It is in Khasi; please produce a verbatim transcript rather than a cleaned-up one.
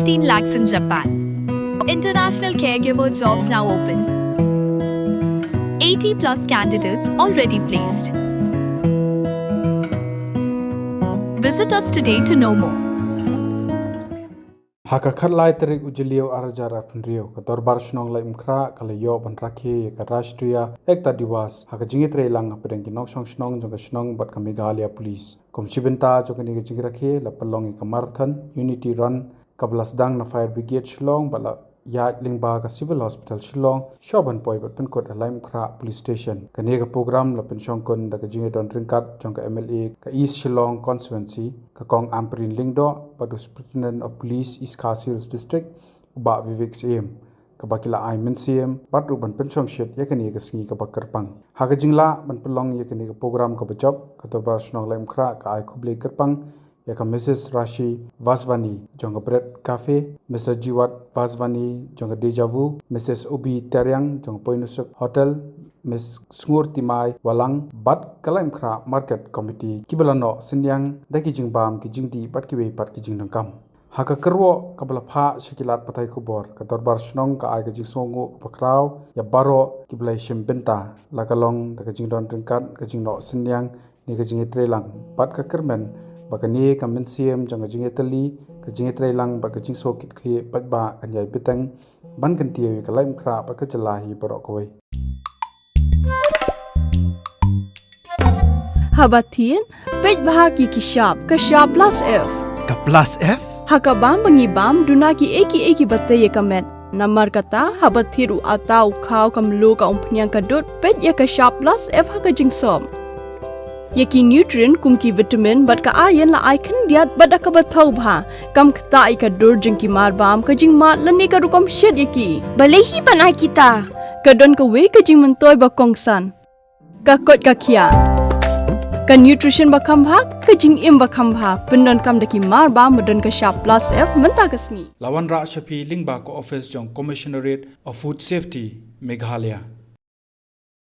fifteen lakhs in Japan. International caregiver jobs now open. eighty plus candidates already placed. Visit us today to know more. Ha ka khatlai tarik u Jylliew arhajar arphew hynriew, ka Dorbar Shnong Laitumkhrah ka la ïoh ban rakhe ïa ka Rashtriya Ekta Diwas ha ka jingïatreilang hapdeng ki nongshong shnong jong ka shnong bad ka Meghalaya Police. Kum shi bynta jong kane ka jingrakhe la pynlong ïa ka Marathon Unity Run kaba la sdang na Fire Brigade Shillong bad la ïaid lyngba ka Civil Hospital Shillong, shuwa ban poi bad pynkut ha Laitumkhrah Police Station. Kane ka program la pynshongkun da ka jingïadon ryngkat jong ka M L A ka East Shillong Constituency, ka Kong Ampareen Lyngdoh, bad u Superintendent of Police East Khasi Hills District, u Bah Vivek Syiem, kaba ki la ai mynsiem bad ruh ban pynshongshit ïa kane ka sngi kaba kyrpang. Ha ka jinglah ban pynlong ïa kane ka program kaba jop, ka Dorbar Shnong Laitumkhrah ka ai khublei kyrpang ïa ka Missus Rashi Vaswani jong ka Bread Cafe, Mister Jiwat Vaswani jong ka Deja Vu, Missus Obi Teriang jong ka Poinusuk Hotel, Miss Sngur Timai Walang bad ka Laitumkhrah Market Committee kiba la noh synñiang da ki jingbam, ki jingdih bad kiwei pat ki jingdonkam. Ha ka kyrwoh kaba la phah sha ki lad pathai khubor, ka Dorbar Shnong ka ai ka jingsngewnguh kaba khraw ïa baroh kiba la ïashim bynta, la ka long da ka jingdon ryngkat ka jingnoh synñiang ne ka jingïatreilang, bad ka kyrmen ba kane ka mynsiem jong ka jingïatylli, ka jingïatreilang bad ka jingsngewkitkhlieh paidbah kan ïai bteng ban kyntiew ïa ka Laitumkhrah bad ka jylla hi baroh kawei. Haba thied, peit bha ïa ki shap, ka shap plus F. Ka plus F? Ha ka bam ba ngi bam, duna kiei kiei kiba tei ïa ka met. Namar kata, haba thied u atta, u khaw, ka mluh, ka umphniang, ka dud, peit ïa ka shap plus F ha ka jingsop. Ïa ki nutrient kum ki vitamin bad ka iron la ai khyndiat bad da kaba thaw bha, kam ktah ïa ka dur jong ki mar bam, ka jingmad lane ka rukom shet ïa ki. Balei hi ban ai kita? Ka don kawei ka jingmyntoi ba kongsan. Ka koit ka khiah. Ka nutrition ba kham bha, ka jingim ba kham bha, pyndonkam da ki mar bam ba don ka shap plus F mynta ka sngi. La wanrah sha phi lyngba ka office jong Commissionerate of Food Safety, Meghalaya.